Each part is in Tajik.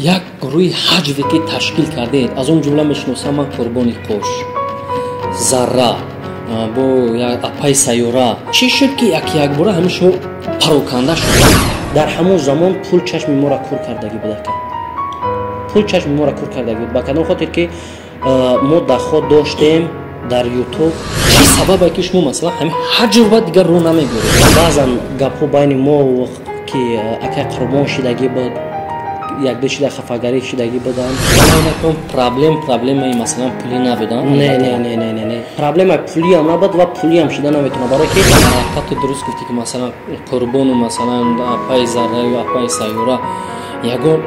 Як гурӯҳи ҳаҷве ки ташкил кардаед, аз он ҷумла мешиносам ман Қурбони Қош, Зарра, бо апаи Сайёра. Чӣ шуд ки як-якбора ҳамин шумо пароканда шуд? Дар ҳамон замон пул чашми моро кур кардагӣ буд, ака. Пул чашми моро кур кардагӣ буд. Ба кадом хотир ки мо даход доштем дар Ютуб. Чӣ сабабе ки шумо масалан ҳамин ҳаҷва дигар рӯ намегиред? Баъзан гапҳо байни мо ки акай Қурбон шидагӣ буд, якду шида хафагарӣ шидагӣ буданд. Проблемаи масалан пулӣ набуданд? Не, не, не, не, не, не, проблемаи пулиам набуд ва пулиам шида наметавонад, барое ки ҳақиқату дуруст гуфтӣ ки масалан Қурбону масалан апаи Зарраю апаи Сайёра ягон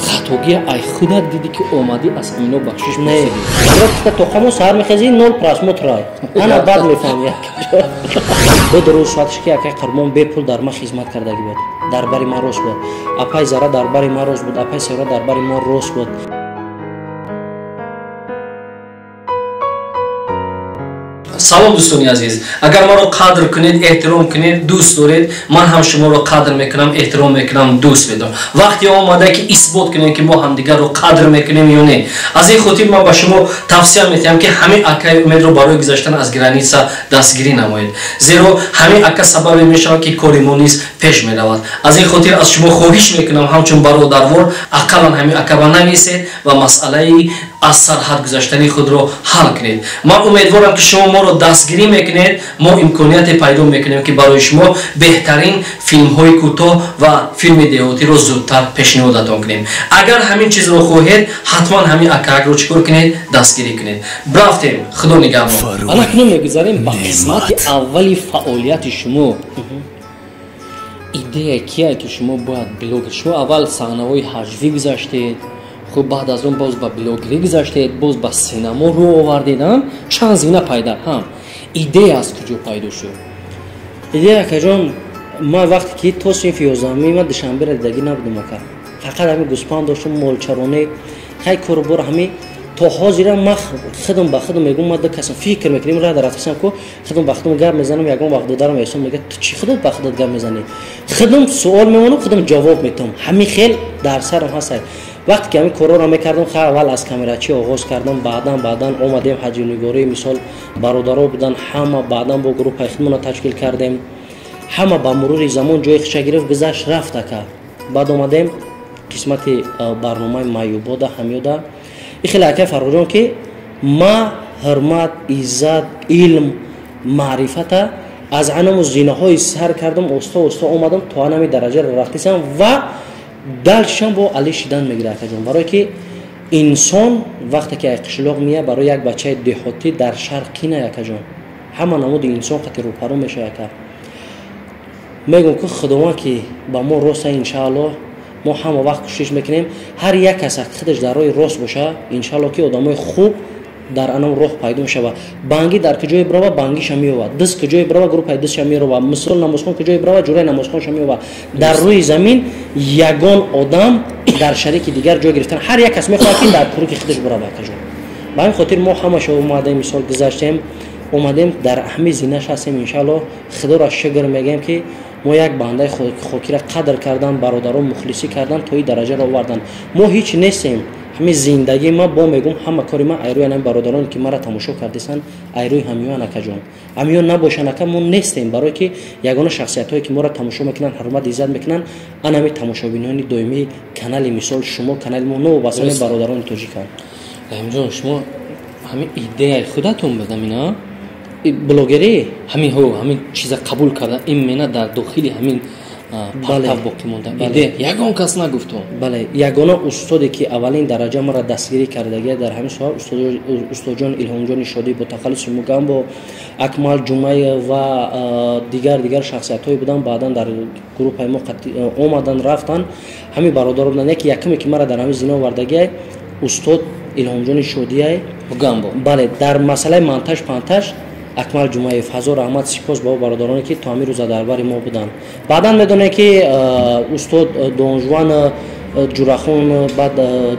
хатогия ай худат дидӣ ки омадӣ аз ҳамино бахшиш? Не, то ҳамон саҳар мехезӣ, нол просмотр, ана баъд мефаҳмӣ. Буд рӯз соатш ки акай Қурбон бепул дар ман хизмат кардагӣ буд, дар бари ман рост буд, апаи Зара дар бари ман рост буд, апаи Сайёра дар бари мо рост буд. Салом, дӯстони азиз! Агар маро қадр кунед, эҳтиром кунед, дӯст доред, ман ҳам шуморо қадр мекунам, эҳтиром мекунам, дӯст медорам. Вақте омада ки исбот кунем ки мо ҳамдигарро қадр мекунем ё не. Аз ин хотир ман ба шумо тавсия метиҳам ки ҳамин акаи Умедро барои гузаштан аз граница дастгирӣ намоед, зеро ҳамин ака сабабе мешавад ки кори мо низ пеш меравад. Аз ин хотир аз шумо хоҳиш мекунам, ҳамчун бародарвор, ақаллан ҳамин ака ба нависед ва масъалаи аз сарҳад гузаштани худро ҳал кунед. Ман умедворам ки шумо моро дастгирӣ мекунед, мо имконияте пайдо мекунем ки барои шумо беҳтарин филмҳои кӯтоҳ ва филми деҳотиро зудтар пешниҳодатон кунем. Агар ҳамин чизро хоҳед, ҳатман ҳамин акаакро чӣ кор кунед? Дастгирӣ кунед. Рафтем, Худо нигаҳбон. Анакнун мегузарем ба қисмати аввали фаъолияти шумо. Идея кия ки шумо бояд блогер? Шумо аввал саҳнаҳои ҳаҷвӣ гузаштед, хуб, баъд аз он боз ба блогерӣ гузаштед, боз ба синамо рӯ овардед, чанд зина пайда ҳам. Идея аз куҷо пайдо шуд? Идея, акаҷон, ман вақте ки то синфи 11-ми ман Душанберо дидагӣ набудам, ака. Фақат ҳамин гӯспанд доштам, молчаронӣ, хай, корубор. Ҳамин то ҳозира ман худам ба худам мегӯм, ман ду касам фикр мекунем, ра дар рафтисам ку худам ба худам гап мезанам. Ягон вақт додарам Эҳсон мегӯяд: «Ту чӣ худат ба худат гап мезанӣ?» Худам суол мемонам, худам ҷавоб метавам. Ҳамин хел дар сарам ҳаст. Вақте ки ҳамин корҳоро мекардам, ха, аввал аз камерачӣ оғоз кардам, баъдан омадем ҳаҷвнигорӣ, мисол, бародаро буданд ҳама, баъдан бо группаи худмона ташкил кардем. Ҳама ба мурури замон ҷои хиша гирифт, гузашт, рафт, ака. Баъд омадем қисмати барномаи Маюбода ҳамёда. И хеле, акай Фарруҳҷон, ки ма ҳурмат, иззат, илм, маърифата аз анаму зинаҳои сар кардам, оста оста омадам то анами дараҷаро рафтисам ва дальше ам бо али шидан мегирад, акаҷон. Барое ки инсон вақте ки ай қишлоқ меяд, барои як бачаи деҳотӣ дар шаҳр қина, акаҷон, ҳама намуди инсон қати рӯпарӯ мешавад, ака. Мегӯм ки Худованд ки ба мо роста, иншааллоҳ, мо ҳама вақт кӯшиш мекунем, ҳар як кас худаш дар роҳи рост боша, иншааллоҳ ки одамои хуб дар анам роҳ пайдо мешавад. Бангӣ дар куҷое бирава, бангиша меёвад, дизд куҷое бирава, группаи дизша меёвад, мисол, намозхон куҷое бирава, ҷураи намозхонша меёвад. Дар рӯи замин ягон одам дар шарики дигар ҷой гирифтан, ҳар як кас мехоҳад ки дар куруки худаш бирава, акаҷон. Ба ҳамин хотир мо ҳамаша омадем, мисол, гузаштем, омадем, дар ҳамин зинаш ҳастем. Иншааллоҳ, Худоро шукр мегӯем ки мо як бандаи хокира қадр кардан, бародарон мухлисӣ кардан, то ин дараҷаро овардан. Мо ҳеҷ нестем. Ҳамин зиндагии ма, бо мегӯм, ҳама кори ма айрӯи ҳамин бародароне ки маро тамошо кардисанд, айрӯи ҳамиён, акаҷон. Ҳамиён набошанд, ака, мо нестем. Барое ки ягона шахсиятҳое ки моро тамошо мекунанд, ҳурмат, иззат мекунанд, ан ҳамин тамошобинони доимии канали, мисол, шумо, канали мо, новобаста бародарони тоҷиканд. Раҳимҷон, шумо ҳамин идеяи худатон буд ҳамина? Блогерӣ? Ҳамин ҳо, ҳамин чиза қабул карда, именно дар дохили ҳамин партав боқӣ монда идея, ягон кас нагуфту? Бале, ягона устоде ки аввалин дараҷа маро дастгирӣ кардагия дар ҳамин соҳа, устоджон Илҳомҷони Шодӣ бо тахаллуси Мугамбо, Акмал Ҷумаев ва дигар шахсиятҳое буданд, баъдан дар группаи мо омаданд, рафтанд. Ҳамин бародаро буданд. Яке якуме ки маро дар ҳамин зина овардагия, устод Илҳомҷони Шодияй. Мугамбо. Бале. Дар масъалаи монтаж пантаж Акмал Ҷумаев, ҳазор раҳмат, сипос ба бародароне ки то ҳамин рӯза дар бари мо буданд. Баъдан медонед ки устод Донжуан Ҷурахон, баъд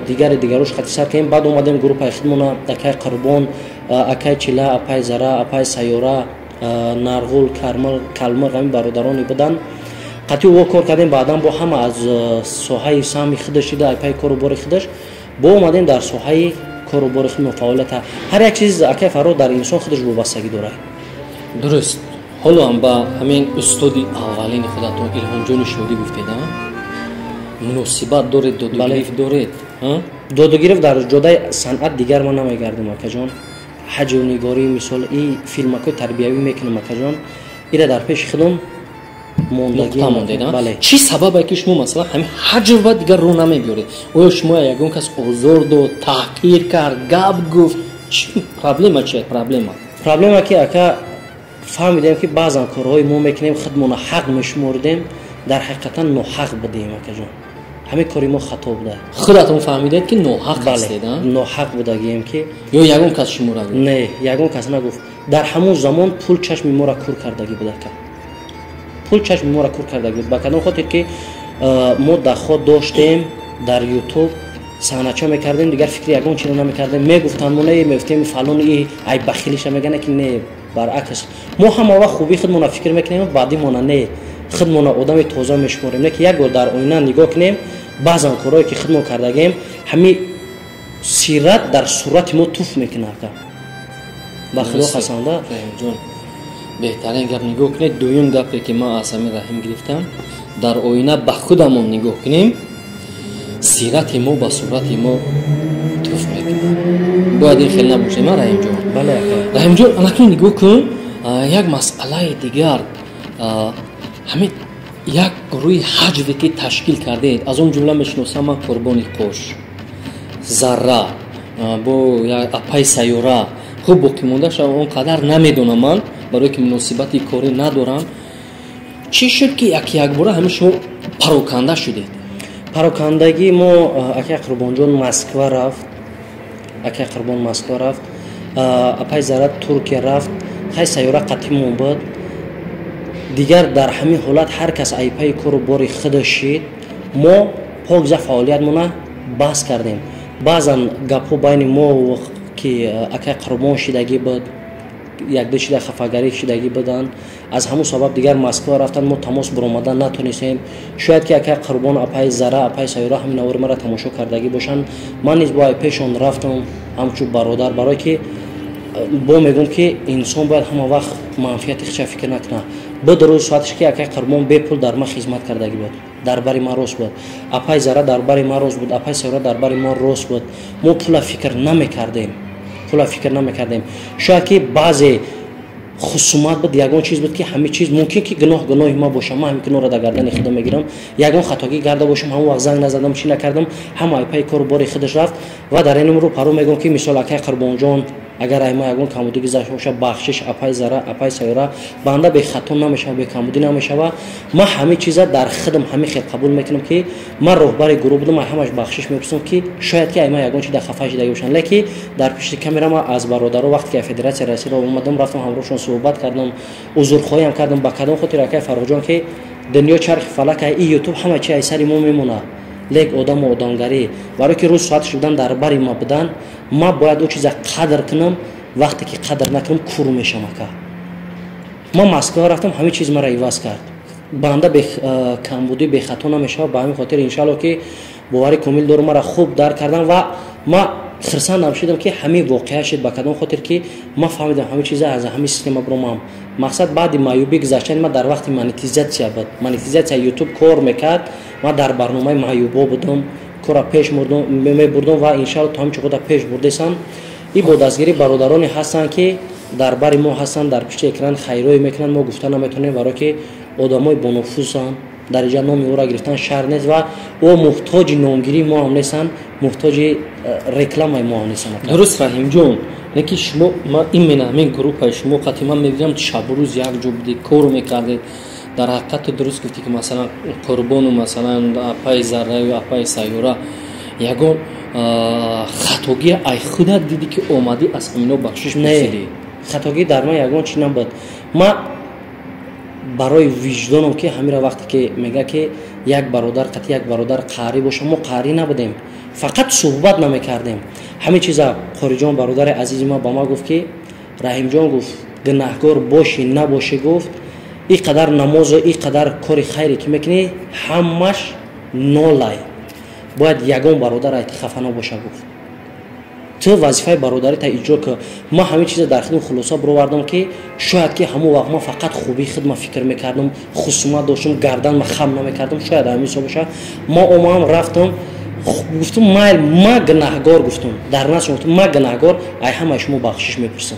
дигари дигарош хати сар кардем. Баъд омадем группаи худмона, акай Қурбон, акай Чила, апай Зара, апай Сайёра, Нарғул, Калмиқ, ҳамин бародароне буданд. Қатъи ӯ кор кардем, баъдан бо ҳама аз соҳаи саҳми худаш шида, айпаи кору бори худаш бо омадем дар соҳаи кору бори худ фаъолията. Ҳар як чиз, акай Фаррух, дар инсон худаш вобастагӣ дорад. Дуруст. Ҳоло ҳам ба ҳамин устоди аввалини худатон Илҳомҷони Шодӣ гуфтед, муносибат доред, додугирифт доред? Додугирифт дар ҷодаи санъат дигар ман намегардам, акаҷон. Ҳаҷвнигорӣ, мисол, и филмакҳои тарбиявӣ мекунам, акаҷон, ира дар пеши худам мондед. Чӣ сабабе ки шумо, масалан, ҳамин ҳаҷва дигар рӯ намебиёред? Оё шумо ягон кас озор дод, таҳқир кард, гап гуфт? Проблема чи? Проблема, проблема ки, ака, фаҳмидем, ки баъзан корҳои мо мекунем, худмона ҳақ мешуморидем, дар ҳақиқатан ноҳақ будем, акаҷон. Ҳамин кори мо хато буда. Худатон фаҳмидед, ки ноҳақ ҳастед? Ноҳақ будагием ки. Ё ягон кас шуморо гуфт? Не, ягон кас нагуфт. Дар ҳамон замон пул чашми моро кур кардагӣ буд, ака. Пул чашми моро кур кардагӣ буд. Ба кадом хотир ки мо доход доштем, дар Ютуб саҳнача мекардем, дигар фикри ягон чиро намекардем. Мегуфтанд, мо не мегуфтем, фалон и ай бахилиша мегана, ки не, баръакс, мо ҳама вақт хуби худмона фикр мекунем, баъдимона не, худмона одами тоза мешуморем. Не ки як бор дар оина нигоҳ кунем, баъзан корҳое ки худмон кардагем, ҳамин сират дар сурати мо туф мекунад, ба Худо қасамда. Раҳимҷон, беҳтарин гап. Нигоҳ кунед, дуюм гапе ки ман аз ҳамин Раҳим гирифтам: дар оина ба худамон нигоҳ кунем, сирати мо ба сурати мо туф мекунад. Бояд ин хел набошем, а, Раҳимҷон? Бале. Раҳимҷон, анакун нигоҳ кун, як масъалаи дигар. Ҳамин як гурӯҳи ҳаҷве ки ташкил кардед, аз он ҷумла мешиносам ман Қурбони Қош, Зарра, бо апаи Сайёра. Хуб, боқимондаша он қадар намедонам ман, барое ки муносибати корӣ надорам. Чӣ шуд, ки як якбора ҳамин шумо пароканда шудед? Парокандагӣ мо, акай Қурбонҷон Москва рафт, акай Қурбон Москва рафт, апай Зара Туркия рафт, хай Сайёра қатимон буд. Дигар дар ҳамин ҳолат ҳар кас айпаи кору бори худаш шид. Мо покза фаъолиятмона бас кардем. Баъзан гапҳо байни мо, ки акай Қурбон шидагӣ буд, якду шида хафагарӣ шидагӣ буданд. Аз ҳамун сабаб дигар Москва рафтан, мо тамос баромадан натонистем. Шояд ки акай Қурбон, апаи Зара, апаи Сайёра ҳамин навори маро тамошо кардагӣ бошанд. Ман низ бо айпешон рафтам ҳамчун бародар, барое ки бо мегӯм, ки инсон бояд ҳама вақт манфиати худша фикр накунад. Буд рӯз соаташ, ки акай Қурбон бепул дар ман хизмат кардагӣ буд, дар бари ман рост буд, апаи Зара дар бари ман рост буд, апаи Сайёра дар бари мо рост буд. Мо пула фикр намекардем, пула фикр намекардем. Шояд ки баъзе хусумат буд, ягон чиз буд, ки ҳамин чиз мумкин ки гуноҳ гуноҳи ма бошам, ман ҳамин гуноҳро дар гардани худам мегирам. Ягон хатогӣ карда бошам, ҳамон вақт занг назадам, чӣ накардам, ҳама айпаи кору бори худаш рафт. Ва дар ин рӯ паро мегӯям, ки мисол, акай Қурбонҷон, агар ай ма ягон камбудӣ гузашта боша, бахшиш. Апаи Зара, апаи Сайёра, банда бехато намешава, бекамбудӣ намешава. Ман ҳамин чиза дар худам ҳамин хел қабул мекунам, ки ман роҳбари гурӯҳ будам, ай ҳамаш бахшиш мепурсам, ки шояд ки ай ман ягон чи дар хафа шидаги бошанд. Леки дар пишти камера ма аз бародаро, вақте ки Федератсияи Россияро омадам, рафтам, ҳамроҳшон суҳбат кардам, узрхоҳиам кардам. Ба кадом хотир, акай Фаррухҷон, ки дунё чархи фалак, и Ютуб ҳама чи ай сари мо мемонад, лек одаму одамгарӣ, барое ки рӯз соаташ будан дар бари ма будан, ма бояд ӯ чиза қадр кунам. Вақте ки қадр накунам, кур мешам, ака. Ман Москва рафтам, ҳамин чиз маро иваз кард. Банда камбудӣ, бехато намешавад. Ба ҳамин хотир, иншалло, ки бовари комил дорам, маро хуб дарк кардам ва ма хирсандам шудам, ки ҳамин воқеа шуд. Ба кадом хотир ки ма фаҳмидам, ҳамин чиза аз ҳамин система биромам. Мақсад, баъди маъюбӣ гузаштани ма дар вақти монетизатсия буд, монетизатсия Ютуб кор мекард, ма дар барномаи маъюбо будам, кора пеш мебурдам ва иншалло то ҳамин чиқода пеш бурдесам. И бо дастгирии бародароне ҳастанд, ки дар бари мо ҳастанд, дар пишти экран хайрое мекунанд, мо гуфта наметавонем, барое ки одамои бонуфузанд. Дар инҷа номи ӯро гирифтан шарт нест ва ӯ муҳтоҷи номгирии мо ҳам нестанд, муҳтоҷи рекламаи мо ҳам нестанд. Дуруст, Раҳимҷон, леки шумо, ма именно ҳамин группаи шумо қати ман мебинам, шабурӯз якҷо будед, кор мекардед. Дар ҳақиқат дуруст гуфтӣ, ки масалан Қурбону, масалан апаи Зарраю апаи Сайёра, ягон хатогӣ ай худат дидӣ, ки омадӣ аз ҳамино бахшиш пурсидӣ? Хатогӣ дар ман ягон чи набуд. Ма барои виҷдоном, ки ҳамира вақте ки мега, ки як бародар қати як бародар қаҳрӣ боша, мо қаҳрӣ набудем, фақат суҳбат намекардем. Ҳамин чиза Қориҷон, бародари азизи ма, ба ма гуфт, ки Раҳимҷон, гуфт, гунаҳгор бошӣ набошӣ, гуфт. Ин қадар намозу, ин қадар кори хайре ки мекунӣ, ҳамаш нолай. Бояд ягон бародар айти хафа набоша, гуфт. Ту вазифаи бародарита иҷро кун. Ман ҳамин чиза дар худам хулоса бировардам, ки шояд ки ҳамон вақт ман фақат хубии худма фикр мекардам, хусумат доштам, гарданма хам намекардам, шояд ҳамин ҳисоб боша. Ма омадам, рафтам, гуфтам: «Майл, ма гунаҳгор», гуфтам, дар назди гуфтам: «Ма гунаҳгор, ай ҳамаи шумо бахшиш мепурсам».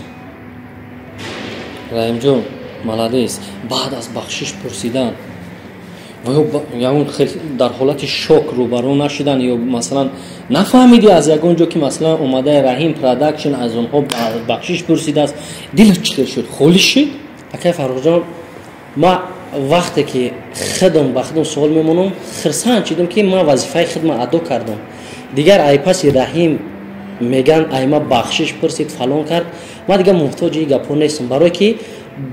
Раҳимҷон, молодец. Баъд аз бахшиш пурсидан ва ё ягон хел дар ҳолати шок рӯбарӯ нашудан ё масалан нафаҳмидӣ аз ягон ҷо, ки масалан омадаи Раҳим Продакшн аз онҳо бахшиш пурсидааст, дилат чӣ хел шуд, холӣ шуд? Акай Фаррухҷон, ма вақте ки худам ба худам суол мемонам, хирсанд шудам, ки ман вазифаи худма адо кардам. Дигар ай паси Раҳим меган айма бахшиш пурсид, фалон кард, ман дигар муҳтоҷи ин гапҳо нестам, барое ки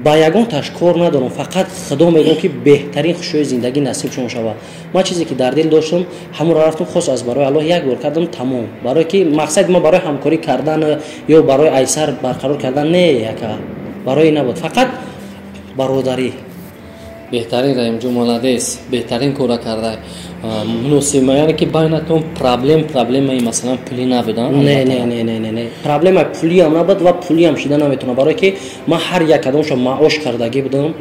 ба ягон таш кор надорам. Фақат Худо мегӯям, ки беҳтарин хушҳои зиндагӣ насибшон шавад. Ман чизе ки дар дил доштам, ҳамонро рафтам, хос аз барои Аллоҳ як бор кардам, тамом. Барое ки мақсади ман барои ҳамкорӣ кардан ё барои айсар барқарор кардан не, яка барои набуд, фақат бародарӣ. Беҳтарин, Раҳимҷон, молодец, беҳтарин кора карда. Муносиба, яъне ки байнатон проблемаи масалан пулӣ набуд? Не, не, не, не, не, не, проблемаи пулиам набуд ва пулиам шида наметавонам, барое ки ман ҳар як кадомшо маош кардагӣ будам.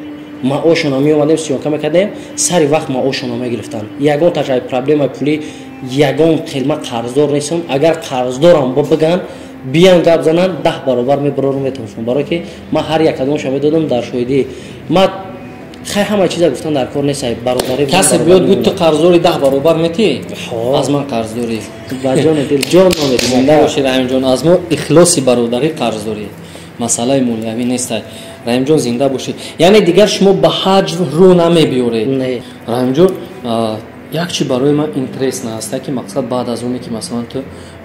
Маошона меомадем, съёмка мекардем, сари вақт маошона мегирифтанд. Ягон ташай проблемаи пулӣ, ягон хелма қарздор нестам. Агар қарздорам биган, биям, гап зананд, 10 баробар мебарорам, метавонам, барое ки ман ҳар як кадомша медодам. Дар шоҳидӣ ман хай ҳама чиза гуфтан дар кор нест, бародарӣ. Касе биёд, гӯд: «Ту қарздори, 10 баробар метӣ, аз ман қарздорӣ». Ба ҷони дил, ҷон. Зинда бошӣ, Раҳимҷон. Аз мо ихлоси бародарӣ қарздорӣ, масъалаи молиявӣ нест. Раҳимҷон, зинда бошед. Яъне дигар шумо ба ҳаҷв рӯ намебиёред? Раҳимҷон, як чи барои ман интересно аста, ки мақсад баъд аз оне ки масалан ту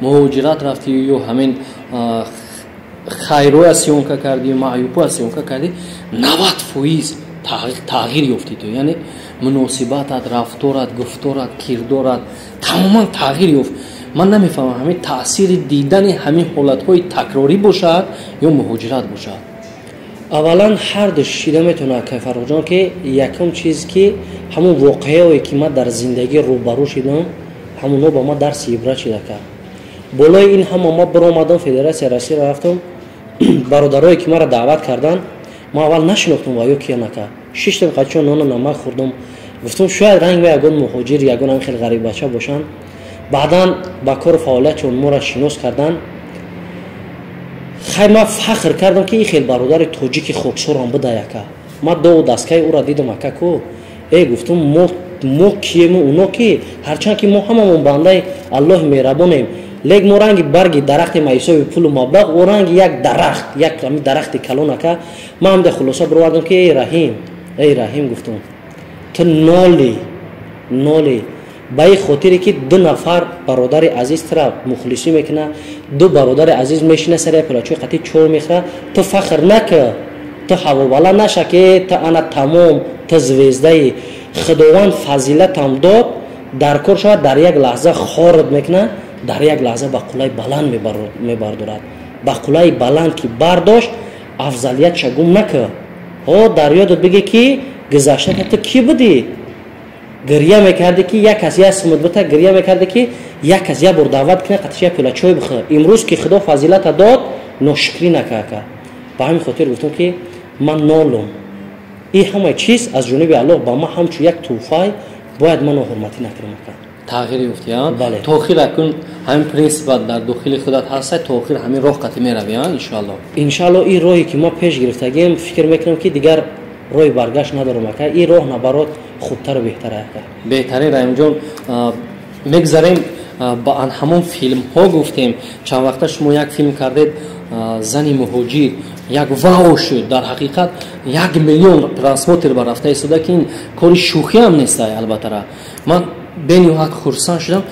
муҳоҷират рафтӣ ё ҳамин хайроя съёмка кардӣ, маъюбоя съёмка кардӣ, 90% тағйир ёфтӣ ту. Яъне муносибатат, рафторат, гуфторат, кирдорат тамоман тағйир ёфт. Ман намефаҳмам, ҳамин таъсири дидани ҳамин ҳолатҳои такрорӣ бошад ё муҳоҷират бошад? Аввалан, ҳарду шида метавонад, акай Фаррухҷон, ки якум чиз, ки ҳамон воқеаое ки ман дар зиндагӣ рӯбарӯ шидам, ҳамонҳо ба ман дарси ибрат шида кард. Болои ин ҳама ма биромадам, Федератсияи Россияро рафтам. Бародарое ки маро даъват карданд, ман аввал нашинохтам ва ё кия нака. Шиштам, қачон нону намак хӯрдам, гуфтам, шояд ранг ва ягон муҳоҷир, ягон ҳам хеле ғариббача бошанд. Баъдан ба кору фаъолиятшон моро шинос карданд. Хай, ман фахр кардам, ки ин хел бародари тоҷики хоксорам буда. Яка ман дову дасткаи ӯро дидам, ака ку, э, гуфтам, мо киему, уно ки? Ҳарчанд ки мо ҳамамон бандаи Аллоҳи меҳрабонем, лек мо ранги барги дарахте, ма ҳисоби пулу маблағ, ӯ ранги як дарахт, як ами дарахти калон. Ака, ман ҳамда хулоса бировардам, ки эй Раҳим, эй Раҳим, гуфтам, ту ноли, ноли, ба ин хотире ки ду нафар бародари азиз тура мухлисӣ мекунад, ду бародари азиз мешина, сари пулачои қатӣ чор мехӯра, ту фахр нака, ту ҳавобала наша, ки ту ана тамом, ту звезда ӣ. Худованд фазилатам дод, дар кор шавад, дар як лаҳза хорат мекунад, дар як лаҳза ба қуллаи баланд мебардорад. Ба қуллаи баланд ки бардошт, афзалиятша гум нака. Ҳо, дар ёдат бигӣ, ки гузашта ту кӣ будӣ, гирья мекардӣ, ки як кас як сумут бита, гирья мекардӣ, ки як кас як бор даъват кунад, қатиш як пиёла чой бихӯр. Имрӯз ки Худо фазилата дод, ношукрӣ нака, ака. Ба ҳамин хотир гуфтам, ки ман нолум. Ин ҳама чиз аз ҷониби Аллоҳ ба ман ҳамчун як тӯҳфай, бояд ман ноҳурматӣ накунам, ака. Тағйир ёфтӣ, то охир акун ҳамин принсипат дар дохили худат ҳаста, то охир ҳамин роҳ қатӣ меравӣ, иншоалло? Иншоалло. Ин роҳе ки мо пеш гирифтагем, фикр мекунам, ки дигар роҳи баргашт надорам, ака. Ин роҳ набарот хубтару беҳтар, ака. Беҳтарин, Раҳимҷон. Мегзарем ба ҳамон филмҳо. Гуфтем, чанд вақта шумо як филм кардед, «Зани муҳоҷир», як вау шуд. Дар ҳақиқат 1 миллион просмотр барафта истода, ки ин кори шӯхиам неста. Албаттара, ман бениҳоят хурсанд шудам.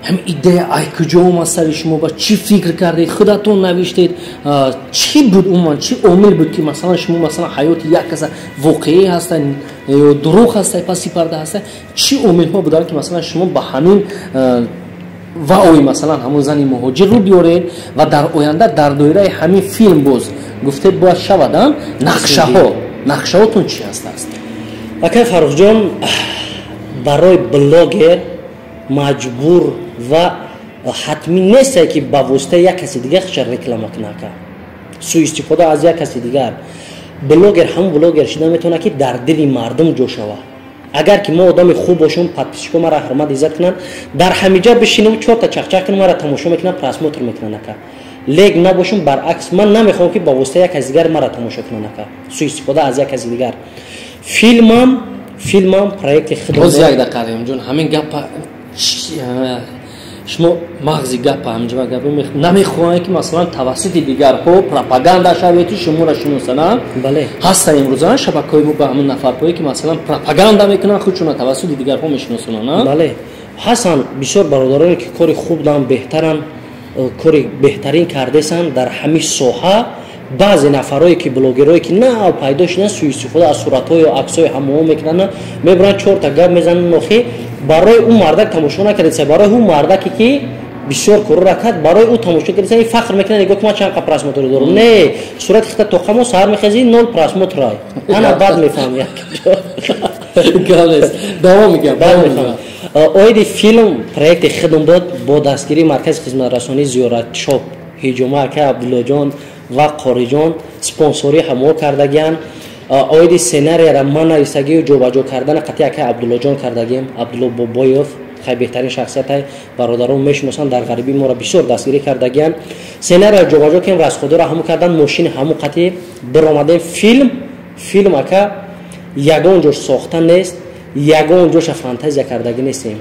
Ҳам идея ай куҷо омад сари шумо, ба чӣ фикр кардед, худатон навиштед, чӣ буд умуман, чӣ омил буд, ки масалан шумо, масалан, ҳаёти як каса воқеӣ ҳаста ё дурӯғ ҳаста, паси парда ҳаста, чӣ омилҳо буданд, ки масалан шумо ба ҳамин ваои масалан ҳамон «Зани муҳоҷир» рӯ биёред ва дар оянда дар доираи ҳамин филм боз гуфтед бояд шавад? Нақшаҳотон чӣ ҳастааст? Акай Фаррухҷон, барои блогер маҷбур ва ҳатмӣ несте, ки ба воситаи як каси дигар худша реклама кунад, ака, суистифода аз як каси дигар. Блогер ҳамун блогер шида метавонад, ки дар дили мардум ҷо шавад. Агар ки мо одами хуб бошем, подписчико мара ҳурмат, иззат кунанд, дар ҳамиҷа бишинем, чорта чахчах кунем, мара тамошо мекунанд, просмотр мекунанд, ака. Лек набошем, баръакс, ман намехоҳам, ки ба воситаи як каси дигар мара тамошо кунанд, ака, суистифода аз як каси дигар. Филмам проекти худ. Як дақиқа, Раҳимҷон, ҳамин гапа шумо мағзи гапа ҳамҷоба гапа намехоҳем, ки масалан тавассути дигарҳо пропаганда шавед, шуморо шиносана. Бале. Ҳастанд имрӯза шабакаҳои мо ба ҳамун нафарҳое, ки масалан пропаганда мекунанд, худшона тавассути дигарҳо мешиносонанд. Бале, ҳастанд бисёр бародароне, ки кори хуб доранд, беҳтаранд, кори беҳтарин кардесанд дар ҳамин соҳа. Баъзе нафарое, ки блогерое, ки нав пайдо шудан, суистифода аз суратҳою аксҳои ҳамоҳо мекунанд, мебаранд, чорта гап мезананд. Охи, барои ӯ мардак тамошо накардеса, барои ӯ мардаке, ки бисёр корора кард, барои ӯ тамошо кардеса, фахр мекунад: нигоҳ кун, ман чанд қа просмотр дорам. Не, сурати хита тоқамо саҳар мехези, нол просмотр ай, ана баъд мефаҳми. Давом. Оиди филм проекти хидм буд бо дастгирии маркази хизматрасонии Зиёратшоп, ҳиҷома, ака Абдуллоҷон ва Қориҷон спонсорӣ ҳамо кардагиянд. Оиди сценарияра ман нависагию ҷобаҷо кардана қатъи акай Абдуллоҷон кардагием. Абдулло Бобоев хай беҳтарин шахсиятай, бародарон мешиносанд, дар ғарибӣ моро бисёр дастгирӣ кардагиянд. Сценария ҷобаҷо кем, расходора ҳаму кардан, мошини ҳаму қатъи биромадем. Филм, ака, ягон ҷош сохта нест, ягон ҷоша фантазия кардагӣ нестем.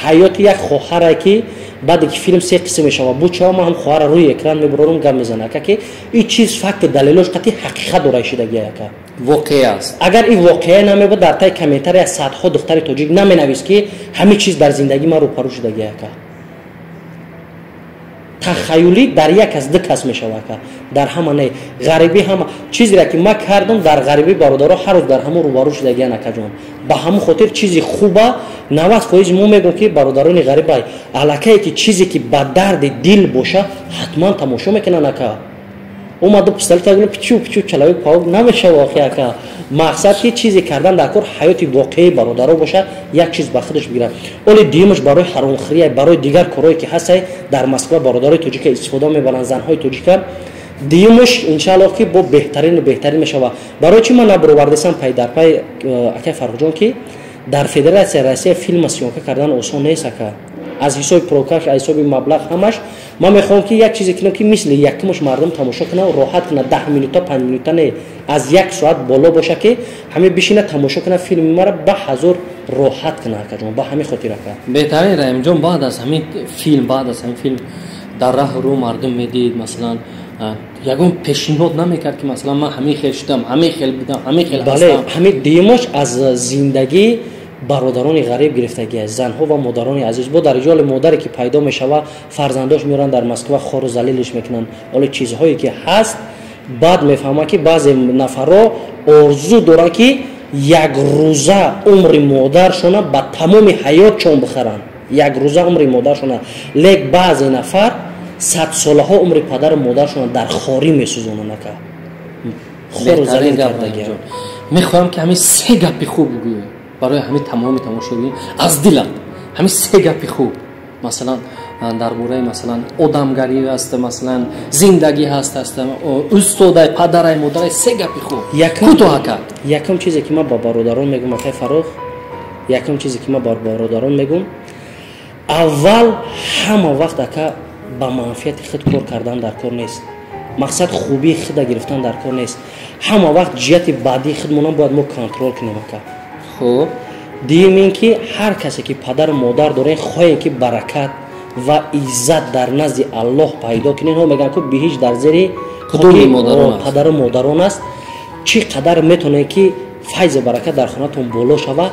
Ҳаёти як хоҳаре, ки баъде ки филм се қисм мешавад, бучава, ман ҳам хоҳара рӯи экран мебарорам, гап мезана, ака, ки ин чиз факти, далелош қатъи ҳақиқат дора шидагия, ака. Воқеа аст. Агар ин воқеа намебуд, дар таи комментария садҳо духтари тоҷик наменавист, ки ҳамин чиз дар зиндагии ман рӯпарӯ шудагия, ака. Тахаюлӣ дар як кас, ду кас мешава, ака, дар ҳама не. Ғарибӣ ҳама чизере, ки ман кардам дар ғарибӣ, бародаро ҳар рӯз дар ҳамон рӯбарӯ шудагиян, акаҷон. Ба ҳамон хотир чизи хуба 90% мо мегӯм, ки бародарони ғарибай аллакае, ки чизе, ки ба дарди дил боша, ҳатман тамошо мекунанд, ака. Омаду пистолет пичу пичу чалави паук намешава охи, ака. Мақсад, ки чизе кардан дар кор ҳаёти воқеии бародаро боша, як чиз ба худаш бигирад. Оли дуюмаш барои ҳаромхӯрия, барои дигар корҳое, ки ҳастай, дар Москва бародарои тоҷика истифода мебаранд, занҳои тоҷика. Дуюмаш, иншааллоҳ, ки бо беҳтарину беҳтарин мешава. Барои чӣ ман набаровардесам пай дар пай, акай Фаррухҷон? Ки дар Федератсияи Россия филма съёмка кардан осон нест, ака, аз ҳисоби прокат, аз ҳисоби маблағ, ҳамаш. Ман мехоҳам, ки як чизе кунам, ки мисли якумаш мардум тамошо кунад, роҳат кунад. 10 минута, 5 минута не, аз як соат боло боша, ки ҳаме бишина, тамошо кунад филми мара, ба ҳазор роҳат кунад, акаҷон. Ба ҳамин хотир, ака. Беҳтарин, Раҳимҷон. Баъд аз ҳамин филм дар раҳу рӯ мардум медид, масалан, ягон пешниҳод намекард, ки масалан ман ҳамин хел шудам, ҳамин хел будам, ҳамин хел? Бале, ҳамин дуюмаш аз зиндагӣ бародарони ғариб гирифтагӣ, занҳо ва модарони азиз. Бо дар ҷоли модаре, ки пайдо мешава, фарзандош меоранд дар Москва, хору залилиш мекунанд. Оле чизҳое, ки ҳаст, баъд мефаҳмад, ки баъзе нафарро орзу доранд, ки як рӯза умри модаршона ба тамоми ҳаётшон бихаранд, як рӯза умри модаршона. Лек баъзе нафар садсолаҳо умри падару модаршона дар хорӣ месӯзонанд, ака, хору залил кардагӣ. Мехоҳам, ки ҳамин се гапи хуб бигӯем барои ҳамин тамоми тамошобин аз дилам, ҳамин се гапи хуб, масалан, дар бораи, масалан, одамгарӣ аст, масалан, зиндагӣ ҳаст, устодай, падарай, модарай, се гапи хуб кӯтоҳ, ака. Якум чизе, ки ман ба бародарон мегӯм, акай Фаррух, якум чизе, ки ман ба бародарон мегӯм, аввал, ҳама вақт, ака, ба манфиати худ кор кардан дар кор нест, мақсад хубии худа гирифтан дар кор нест. Ҳама вақт ҷиҳати баъдии худмонам бояд мо контрол кунем, ака. Хуб. Дуюм ин ки ҳар касе, ки падару модар дорем, хоҳем, ки баракат ва иззат дар назди Аллоҳ пайдо кунем. Ҳо, мегӯям, ку биҳишт дар зери падару модарон аст. Чӣ қадар метавонем, ки файзу баракат дар хонатон боло шава,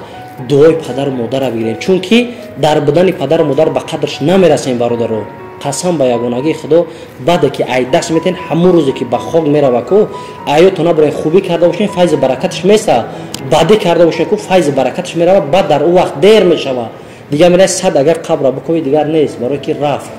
дуои падару модарра бигирем, чунки дар будани падару модар ба қадрш намерасем. Бародаро, қасам ба ягонагии Худо, баъде ки ай даст метен, ҳамун рӯзе, ки ба хок мерава, ку аёто набурен, хубӣ карда бошем, файзу баракаташ меса, бадӣ карда бошем, ку файзу баракаташ мерава. Баъд дар ӯ вақт дер мешава, дигар мерай сад агар қабра бикови, дигар нест, барое ки рафт.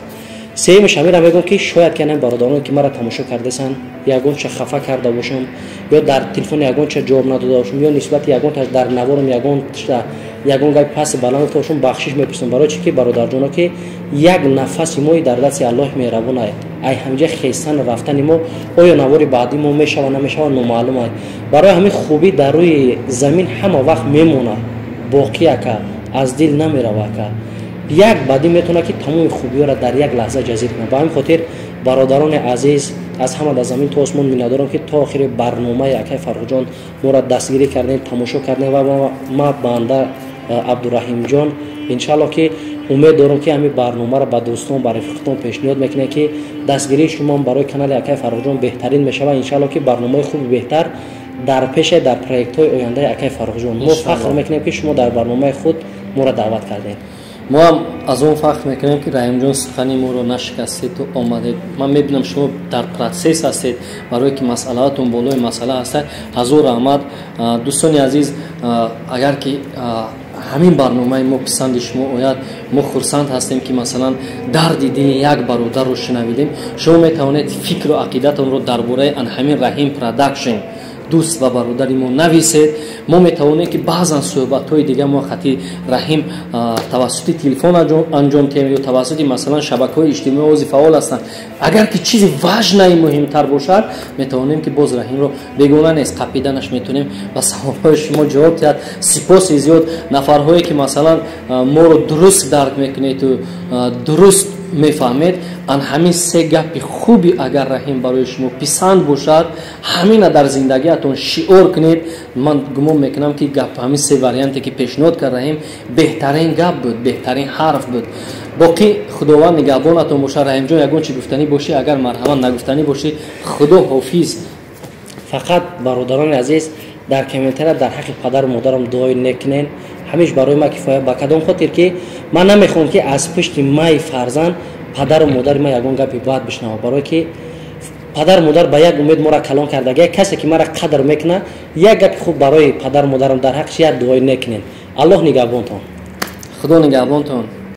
Сеюмаш ҳамира мегӯям, ки шояд ки ана бародароне, ки маро тамошо кардасанд, ягонча хафа карда бошам ё дар телефон ягонча ҷавоб надода бошам ё нисбати ягонташ дар наворам ягон гапи пасти баланд гуфта бошам, бахшиш мепурсам. Барои чи ки, бародарҷоно, ки як нафаси мои дар дасти Аллоҳи меҳрабон ай. Ай ҳамҷа хестан рафтани мо, оё навори баъдӣ мо мешава, намешава, номаълум ай. Барои ҳамин хубӣ дар рӯи замин ҳама вақт мемонад боқӣ, ака, аз дил намерава, ака. Як бадӣ метавонад, ки тамоми хубиёро дар як лаҳза ҷазир кунад. Ба ҳамин хотир, бародарони азиз, аз ҳама дар замин то осмон миннатдорам, ки то охири барномаи акай Фаррухҷон моро дастгирӣ кардем, тамошо кардем. Ва ма банда Абдураҳимҷон, иншалло, ки умед дорам, ки ҳамин барномаро ба дӯстон, ба рафиқатон пешниҳод мекунем, ки дастгирии шумо барои канали акай Фаррухҷон беҳтарин мешавад. Иншалло, ки барномаи хуби беҳтар дар пеше, дар проектҳои ояндаи акай Фаррухҷон. Мо фахр мекунем, ки шумо дар барномаи худ моро даъват кардем. Мо ҳам аз он фахр мекунем, ки, Раҳимҷон, сухани моро нашикастеду омадед. Ман мебинам, шумо дар процесс ҳастед, барое ки масъалаатон болои масъала ҳастад. Ҳазор раҳмат. Дӯстони азиз, агар ки ҳамин барномаи мо писанди шумо ояд, мо хурсанд ҳастем, ки масалан дарди дили як бародарро шунавидем. Шумо метавонед фикру ақидатонро дар бораи ан ҳамин Раҳим Продакшн, дӯст ва бародари мо, нависед. Мо метавонем, ки баъзан суҳбатҳои дига мо хати Раҳим тавассути телефон анҷом диҳем ё тавассути масалан шабакаҳои иҷтимоӣ, ози фаъол ҳастанд. Агар ки чизи важный, муҳимтар бошад, метавонем, ки боз Раҳимро, бегона нест, қапиданаш метавонем, ба саволҳои шумо ҷавоб диҳад. Сипоси зиёд нафарҳое, ки масалан моро дуруст дарк мекунеду дуруст мефаҳмед. Ан ҳамин се гапи хуби агар Раҳим барои шумо писанд бошад, ҳамина дар зиндагиатон шиор кунед. Ман гумон мекунам, ки гап ҳамин се варианте, ки пешниҳод кард Раҳим, беҳтарин гап буд, беҳтарин ҳарф буд. Боқӣ Худованд нигаҳбонатон бошад. Раҳимҷон, ягон чи гуфтанӣ бошӣ агар, марҳамат, нагуфтанӣ бошӣ, Худо ҳофиз. Фақат, бародарони азиз, дар комментария дар ҳаққи падару модарам дуои некунен, ҳамеш барои ман кифоя. Ба кадом хотир ки ман намехоҳам, ки аз пушти май фарзанд падару модари ман ягон гапи бад бишнава, барое ки падару модар ба як умед моро калон карда. Як касе, ки маро қадр мекунад, як гапи хуб барои падару модарам дар ҳаққиш як дуои некунен. Аллоҳ нигаҳбонтон. Худо нигаҳбонтон.